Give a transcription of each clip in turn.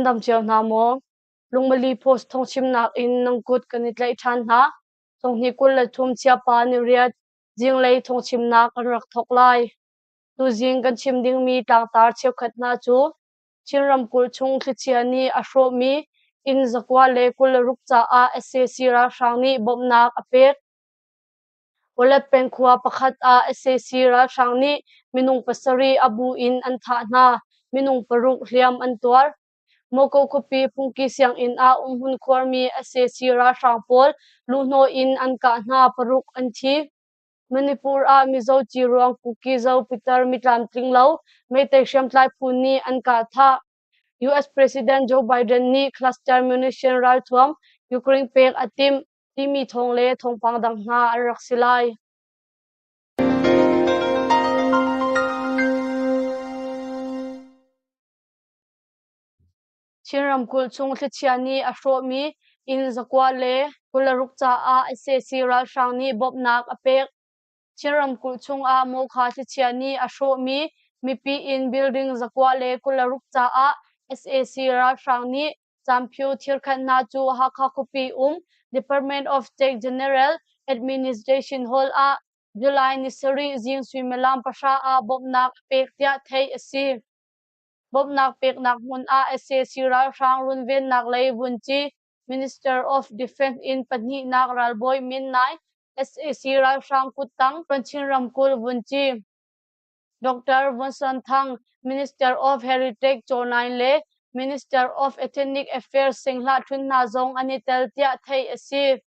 Nan dam cio hna maw? Lungmali Post thawngchimnak in nan kut kan i tlaih ṭhan hna. Thonghnih 23 Chiapa niriat zinglei thawngchimnak kan rak thawk lai. Tuzing kan chim dingmi tlangtar cheukhat hna cu Chin ramkulh chung thlichia nih a hrawhmi inn 126 caah sac ralhrang nih bawmhnak a pek. Walet peng khua pakhat ah sac ralhrang nih minung pasarih a bu in an thah hna. Minung paruk hliam an tuar. Moko khuapi phungki sianginn ah umhmun khuarmi sac ralhrang pawl luhhnawh in an kah hna paruk an thi. Manipur ah Mizo ciruang Kuki-Zo pitar mitlamtling lo Meitei hriamtlai phu nih an kah thah. US President Joe Biden nih cluster munition ralthuam Ukraine pek a timh timi thawng le thawngpang dang hna an rak si lai. Chin ramkulh chung thlichia nih a hrawhmi inn 126 caah sac ralhrang nih bawmhnak a pek. Chin ramkulh chung ah Mawkha thlichia nih a hrawhmi mipi inn building 126 caah sac ralhrang nih Camphiu thirkhat hna cu Hakha khuapi um Department of State General Administration Hall ah July ni sarih zing suimilam pahra ah bawmhnak a pek tiah theih a si. Bawmhnak peknak hmun ah sac ralhrang runvennak lei vunci Minister of Defense in pahnihnak ralbawi Min Naing, sac ralhrang kuttang Chin ramkulh vunci Dr. Vun San Thang, Minister of Heritage Chaw Naing le Minister of Ethnic Affairs Sing Hlah Htun hna zong an i tel tiah theih a si.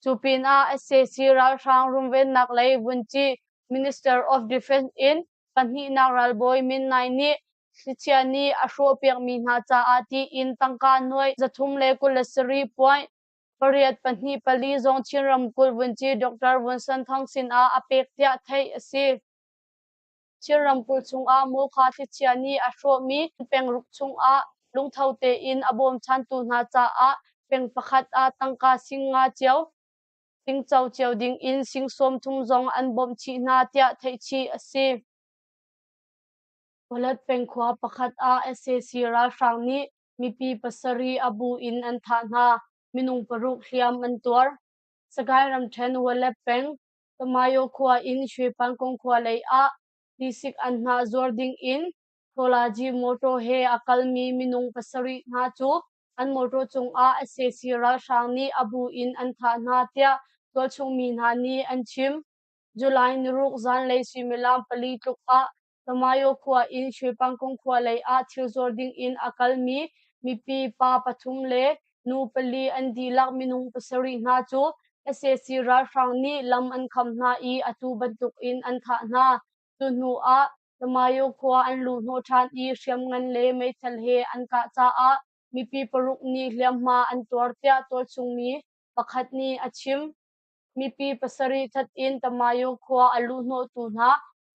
Cu pinah sac ralhrang runvennak lei vunci Minister of Defense in pahnihnak ralbawi Min Naing nih thlichia nih a hrawhpiakmi hna caah tiin tangka nuai 327 point pariat pahnih pali zong Chin ramkulh vunci Dr. Vun San Thang sinah a pek tiah theih a si. Chin ramkulh chungah Mawkha thlichia nih a hrawhmi pengruk chungah lungtho tein a bawmchantu hna caah peng pakhat ah tangka sing nga cio tingco cio ding in sing 30 zong an bawmh chih hna tiah theihchih a si. Walat peng khua pakhat ah sac ralhrang nih mipi pasarih a bu in an thah hna. Minung paruk hliam an tuar. Sagaing ramṭhen Walet peng Tamayo khua in Shwepankong khua lei ah tisik anhnah zuar ding in Tholaji motor he a kalmi minung pasarih hna cu an motor cungah sac ralhrang nih a bu in an thah hna tiah tualchung mi hna nih an chim. July niruk zanlei suimilam pali tluk ah Tamayo khua in Shwepankong khua lei ah thil zuar ding in a kalmi mipi pa pathum le nu pali an dihlak minung pasarih hna cu sac ralhrang nih lam an kham hna i atu bantuk in an thah hna. Cu hnu ah Tamayo khua an luhhnawh ṭhan i hriamngan le meithal he an kah caah mipi paruk nih hliamhma an tuar tiah tualchungmi pakhat nih a chim. Mipi pasarih that in Tamayo khua a luhhnawhtu hna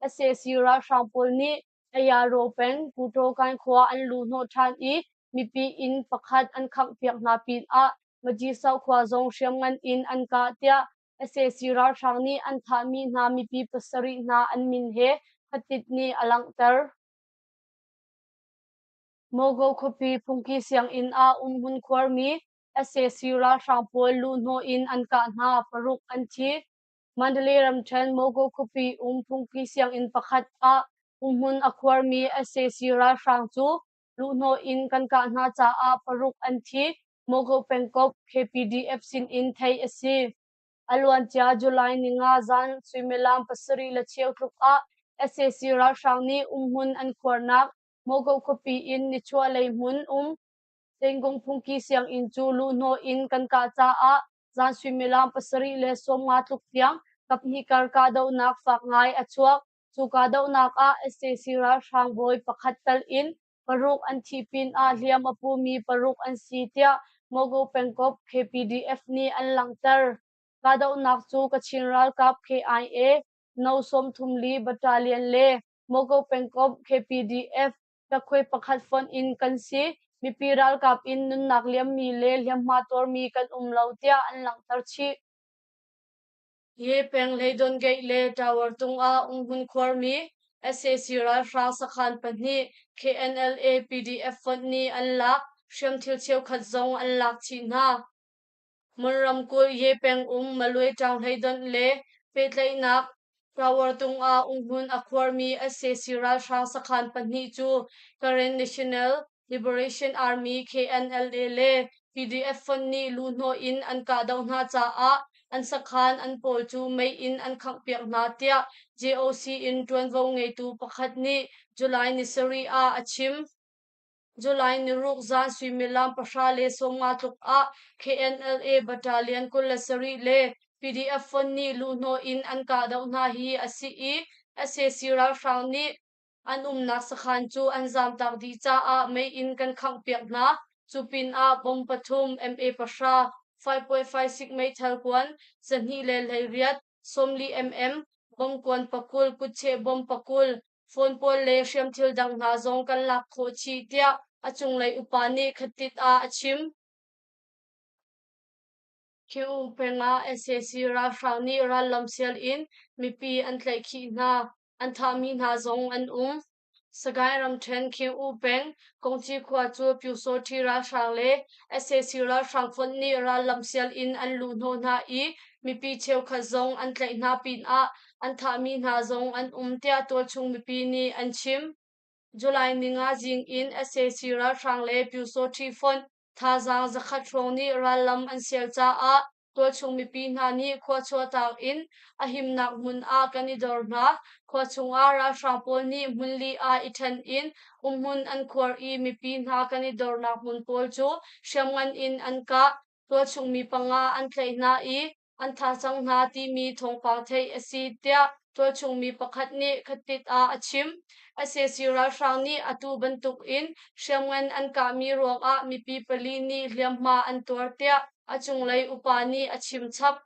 sac ralhrang pawl nih Ayaro peng Putokan khua an luhhnawh ṭhan i mipi inn pakhat an khanghpiak hna pinah Majisau khua zong hriamngan in an kah tiah sac ralhrang nih an thahmi hna mipi pasarih hna an min he khatit nih a langhter. Mogo khuapi phungki sianginn ah umhmun khuarmi sac ralhrang pawl luhhnawh in an kah hna, paruk an thi. Mandalay ramṭhen Mogo khuapi um phungki sianginn pakhat ah umhmun a khuarmi sac ralhrang cu luhhnawh in kan kah hna caah paruk an thi. Mogo pengkomh KPDF sinin theih a si. A luancia July ninga zan suimilam pasarih le cheu tluk ah sac ralhrang nih umhmun an khuarnak Mogo khuapi in nichuahlei hmun um Tenggung phungki sianginn cu luhhnawh in kan kah caah zan suimilam pasarih le 50 tluk tiang kaphnih kar kahdohnak fak ngai a chuak. Cu kahdohnak ah sac ralhrang bawi pakhat tal in paruk an thih pinah hliam a pumi paruk an si tiah Mogo pengkomh KPDF nih an langhter. Kahdohnak cu Kachin ralkap KIA No. 34 Battalion le Mogo pengkomh KPDF Takhui pakhat fonh in kan si. Mipi ralkap in nunnak liammi le hliamhma tuarmi kan um lo tiah an langhter chih. Hi peng Hleidon Gate le Tower tung ah umhmun khuarmi sac ralhrang sakhan pahnih KNLA PDF fonh nih an lak. hriamthil cheukhat zong an lak chih hna. Mon ramkulh Ye pengum Malwe ṭanghleidonh le pehtlaihnak tower tung ah umhmun a khuarmi sac ralhrang sakhan pahnih cu Karen National Liberation Army KNLA le PDF fonh nih luhhnawh in an kahdoh hna caah an sakhan an pawl cu mei in an khanghpiak hna tiah JOC in ṭuanvo ngeitu pakhat nih July ni sarih ah a chim. July niruk zan suimilam 10:50 tluk ah KNLA Battalion 27 le PDF fonh nih luhhnawh in an kahdoh hna hi a si i sac ralhrang nih an umnak sakhan cu an zamtak dih caah mei in kan khanghpiak hna. Cu pinah bomb pathum, MA pahra, 5.56 meithal kuan, 218, 40 mm, bomb kuan pakul, kutcheh bomb pakul, phone pawl le hriamthil dang hna zong kan lak khawh chih tiah a cunglei upa nih khatit ah a chim. Khiu peng ah sac ralhrang nih rallam sial in mipi an tlaihkhih hna, an thahmi hna zong an um. Sagaing ramṭhen Khiu peng Kongci khua cu Pyusawṭhi ralhrang le sac ralhrang fonh nih rallam sial in an luhhnawh hna i mipi cheukhat zong an tlaih hna pinah an thahmi hna zong an um tiah tualchung mipi nih an chim. July ninga zing in sac ralhrang le Pyusawṭhi fonh thazaang zakhat hrawng nih rallam an sial caah tualchung mipi hna nih khua chuahtak in a himnak hmun ah kan i dor hna. Khua chungah ralhrang pawl nih hmunli ah i ṭhen in umhmun an khuar i mipi hna kan i dornak hmun pawl cu hriamngan in an kah. Tualchung mi panga an tlaih hna i an thah cang hna timi thawngpang theih a si tiah tualchung mi pakhat nih khatit ah a chim. Sac ralhrang nih atu bantuk in hriamngan an kahmi ruangah mipi pali nih hliamhma an tuar tiah a cunglei upa nih a chim chap.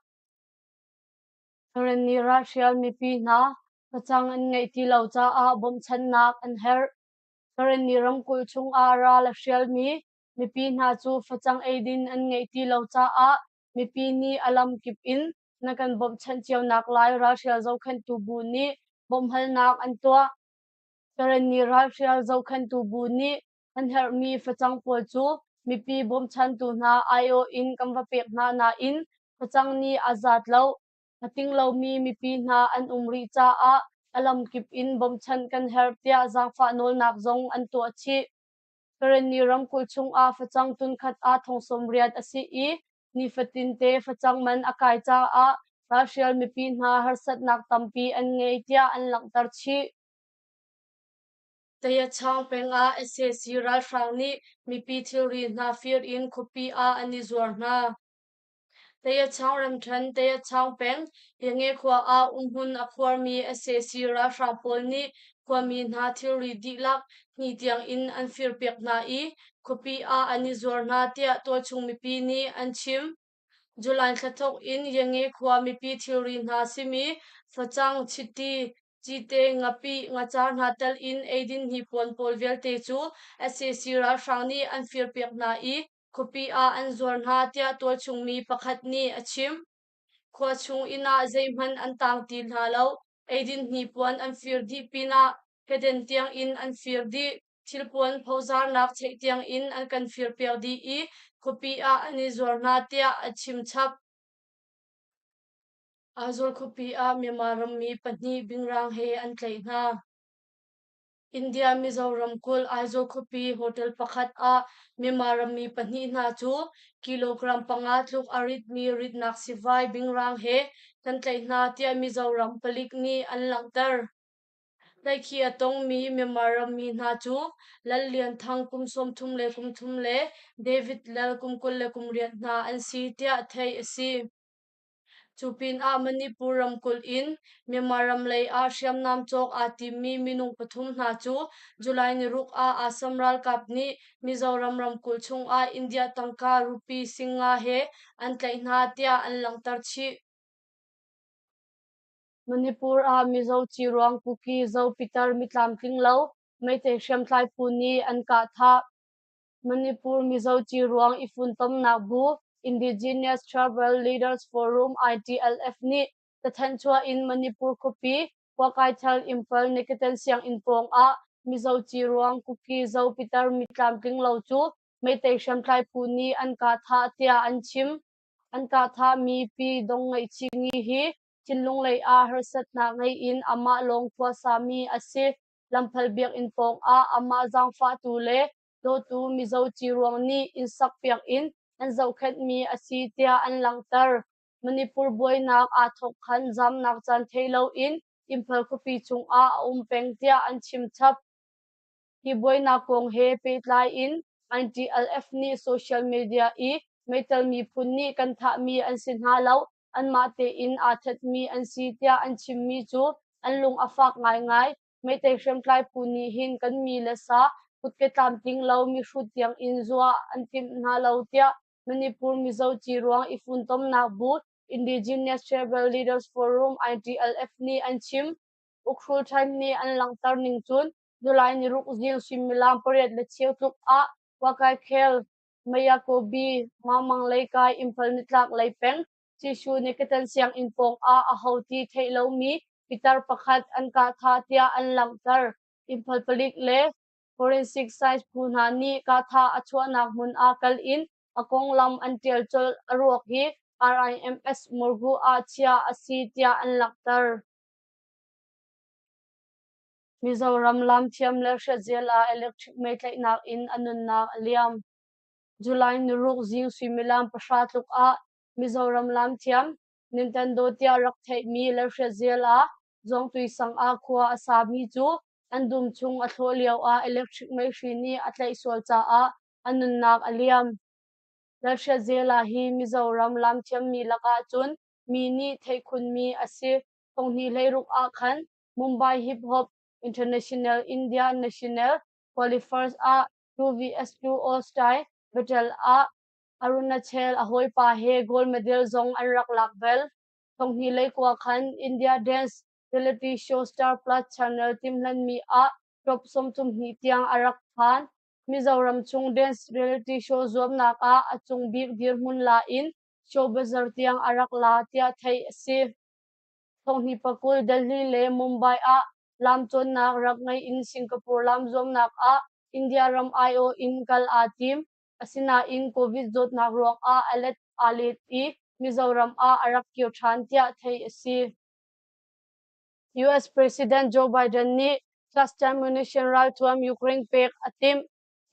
Karenni ralhrial mipi hna facang an ngeih ti lo caah bawmhchanhnak an herh. Karenni ramkulh chungah ral a hrialmi mipi hna cu facang eidin an ngeih ti lo caah mipi nih a lamkip in na kan bawmhchanh cionak lai ralhrial zohkhenhtu bu nih bawmhhalnak an tuah. Karenni ralhrial zohkhenhtu bu nih an herhmi facang pawl cu mipi bawmchantu hna aiawh in kan va pek hna nain facang nih a zat lo. A ting lomi mipi hna an um rih caah a lamkip in bawmhchanh kan herh tiah zaangfah nawlnak zong an tuah chih. Karenni ramkulh chungah facang tunkhat ah thong 80 a si i nifatinte facang man a kai caah ralhrial mipi hna harsatnak tampi an ngei tiah an langhter chih. Tayachaung peng ah sac ralhrang nih mipi thilri hna fir in khuapi ah an i zuar hna. Tayachaung ramṭhen Tayachaung peng Yange khua ah umhmun a khuarmi sac ralhrang pawl nih khuami hna thilri dihlak hni tiang in an firpiak hna i khuapi ah an i zuar hna tiah tualchung mipi nih an chim. July thla thawk in Yange khua mipi thilri hna simi facang, chiti, cite, ngapih, ngacar hna tel in eidin hnipuan pawl vialte cu sac ralhrang nih an firpiak hna i khuapi ah an zuar hna tiah tualchung mi pakhat nih a chim. Khua chung inn ah zeihmanh an tang ti hna lo. Eidin hnipuan an fir dih pinah keden tiang in an fir dih. Thilpuan phozarnak theih tiang in an kan firpiak dih i khuapi ah an i zuar hna tiah a chim chap. Aizawl khuapi ah Myanmar rammi pahnih bingrang he an tlaih hna. India Mizoram kulh Aizawl khuapi hotel pakhat ah Myanmar rammi pahnih hna cu kilogram panga tluk a ritmi ritnak sivai bingrang he kan tlaih hna tiah Mizoram palik nih an langhter. Tlaihkhih a tongmi Myanmar rammi hna cu Lal Lian Thang kum 33 le David Lal kum 28 hna an si tiah theih a si. Cu pinah Manipur ramkulh in Myanmar ram lei ah hriamnam cawk aa timmi minung pathum hna cu July niruk ah Assam ralkap nih Mizoram ramkulh chungah India tangka rupee singnga he an tlaih hna tiah an langhter chih. Manipur ah Mizo ciruang Kuki Zo Peter mitlamtling lo Meitei hriamtlai phu nih an kah thah. Manipur Mizo ciruang i funtomnak bu Indigenous Tribal Leaders Forum ITLF nih cathanh chuah in Manipur khuapi Kuakaithal Imphal Niketan sianginn pawng ah Mizo ciruang Kuki Zo Peter mitlamtling lo cu Meitei hriamtlai phu nih an kah thah tiah an chim. An kah thahmi Pi Dong Ngaih Chingi hi thinlung lei ah harsatnak ngei in amah lawng khuasami a si. Lamphal biakinn pawng ah amah zaangfahtu le dawtu Mizo ciruang nih inn sakpiak in an zohkhenhmi a si tiah an langhter. Manipur buainak aa thawk khan zamnak caan thei loin Imphal khuapi chungah a um peng tiah an chim chap. Hi buainak kong he pehtlai in NTLF nih social media i Meithal miphun nih kan thahmi an si hna lo, anmah tein aa thatmi an si tiah an chimmi cu an lung a fak ngaingai. Meitei hriamtlai phu nih hin kan mi le sa kutke tlamtling lo mihrut tiang in zuah an timh hna lo tiah Manipur Mizo ciruang i funtomnak bu Indigenous Tribal Leaders Forum ITLF nih an chim. Ukhrul Time nih an langhter ning cun July ni ruk zing suimilam 8:15 tluk ah Wakaikhel, Mayakobi, Mamang leikai Imphal nitlak lei peng Sishu Niketan sianginn pawng ah aho ti theih lomi pitar pakhat an kah thah tiah an langhter. Imphal palik le forensic science phu hna nih kahthah a chuahnak hmun ah kal in a konglam an ṭial colh. A ruak hi RIMS Morgue ah chiah a si tiah an langhter. Mizoram lamthiam le hriatzial ah electric mei tlaihnak in a nunnak a liam. July niruk zing suimilam 10 tluk ah Mizoram lamthiam Nintendo tiah rak theihmi Lalhriatzial ah Zuangtui sang ah khua a sami cu an dum chung a thlawh lio ah electric meihri nih a tlaih sual caah a nunnak a liam. Lalhriatziala hi Mizoram lamthiammi lakah cun mi nih theih khunmi a si. 2016 ah khan Mumbai Hip Hop International India National Qualifiers ah 2vs2 All Style Battle ah Arunachal a hawipa he gold medal zong an rak lak bal. 2019 khan India Dance Reality Show Star Plus Channel timhlanmi ah top 32 tiang a rak phan. Mizoram chung dance reality show zuamnak ah a cung bik dirhmun la in show bazar tiang a rak la tiah theih a si. 2020 Delhi le Mumbai ah lam cawnnak rak ngei in Singapore lam zuamnak ah India ram aiawh in kal aa tim. Asinain COVID zawtnak ruangah a let aa let i Mizoram ah a rak kir ṭhan tiah theih a si. US President Joe Biden nih cluster munition ralthuam Ukraine pek a timh.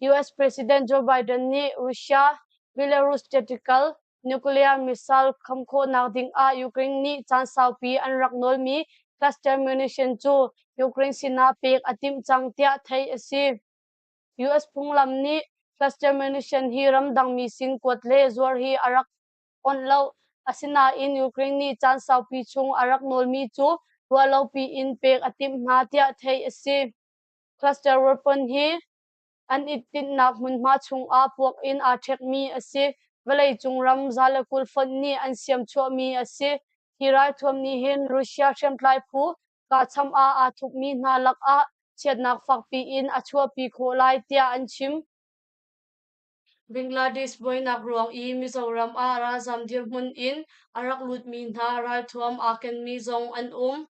US President Joe Biden nih Russia Belarus tactical nuclear missile kham khawhnak dingah Ukraine nih caan saupi an rak nawlmi cluster munition cu Ukraine sinah pek a timh cang tiah theih a si. US phunglam nih cluster munition hi ramdangmi sin kuat le zuar hi a rak onh lo. Asinain Ukraine nih caan saupi chung a rak nawlmi cu ruahlopi in pek a timh hna tiah theih a si. Cluster weapon hi an i tinhnak hmunhma chungah puak in aa ṭhekmi a si. Vawleicung ram 120 fonh nih an siamchuahmi a si. Hi ralthuam nih hin Russia hriamtlai phu kahcham ah aa thupmi hna lakah chiatnak fakpi in a chuahpi khawh lai tiah an chim. Bangladesh buainak ruang i Mizoram ah ralzam dirhmun in a rak lutmi hna ralthuam aa kenmi zong an um.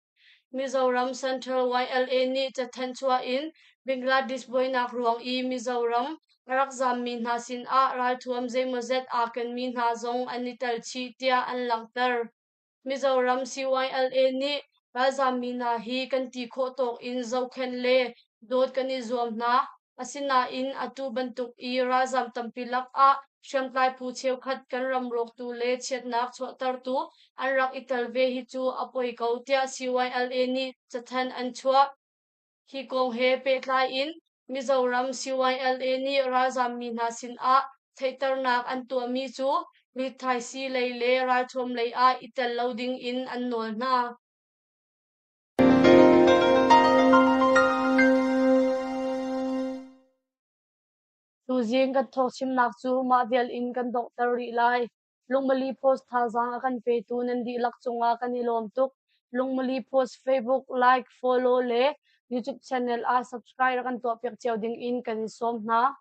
Mizoram Central YLA nih cathanh chuah in Bangladesh buainak ruang i Mizoram a rak zammi hna sinah ralthuam zeimawzet aa kenmi hna zong an i tel chih tiah an langhter. Mizoram CYLA nih ralzammi hna hi kan ti khawh tawk in zohkhenh le dawt kan i zuam hna. Asinain atu bantuk i ralzam tampi lakah hriamtlai phu cheukhat kan ram rawktu le chiatnak chuahtertu an rak i tel ve hi cu a poi ko tiah CYLA nih cathanh an chuah. Hi kong he pehtlai in Mizoram CYLA nih ralzammi hna sinah theihternak an tuahmi cu rithaisii lei le ralthuam lei ah i tel lo ding in an nawl hna. Tuzing kan thawngchimnak cu mah vial in kan donghter rih lai. Lungmali Post thazaang a kan petu nan dihlak cungah kan i lawm tuk. Lungmali Post Facebook like, follow le YouTube channel ah subscribe rak kan tuahpiak cio ding in kan in sawm hna.